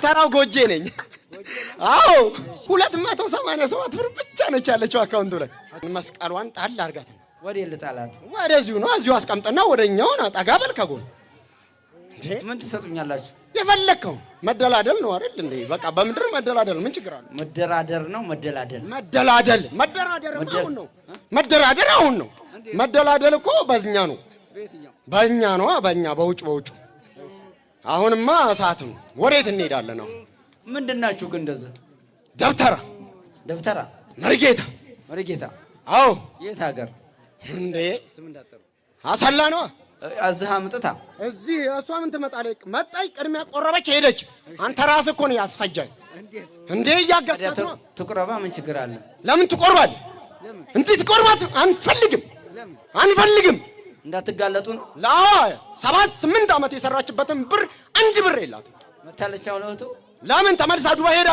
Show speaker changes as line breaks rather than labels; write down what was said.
ተራው ጎጄ ነኝ። አዎ፣ 287 ብር ብቻ ነች ያለችው አካውንቱ ላይ። መስቀሏን ጣል አድርጋት ነው።
ወዴት ልጣላት?
ወደዚሁ ነው፣ እዚሁ አስቀምጥና ወደኛው ና ጠጋ በል ከጎን። እንዴ!
ምን ትሰጡኛላችሁ?
የፈለግከው መደላደል ነው አይደል እንዴ? በቃ በምድር መደላደል ምን ችግር አለ?
መደራደር ነው መደላደል?
መደላደል፣ መደራደር አሁን ነው። መደራደር አሁን ነው። መደላደል እኮ በእኛ ነው፣ በእኛ ነው፣ በእኛ በውጭ በውጭ። አሁንማ እሳት ነው። ወዴት እንሄዳለን አሁን?
ምንድን ናችሁ ግን እንደዚህ?
ደብተራ።
ደብተራ?
መሪጌታ።
መሪጌታ?
አዎ።
የት ሀገር?
እንዴ፣ አሰላ ነዋ።
እዚህ አምጥታ?
እዚህ እሷ ምን ትመጣለች? መጣች፣ ቅድሚያ ቆረበች፣ ሄደች። አንተ ራስህ እኮ ነው ያስፈጃኝ። እንዴ፣ እያገዝካት ነው።
ትቁረባ፣ ምን ችግር አለ?
ለምን ትቆርባለህ? እንዴ፣ ትቆርባት አንፈልግም፣ አንፈልግም።
እንዳትጋለጡ ነው።
ላ 7 8 ዓመት የሰራችበትን ብር አንድ ብር የላትም።
መታለች አሁን እህቱ?
ለምን ተመልሳ ዱባይ ሄዳለች።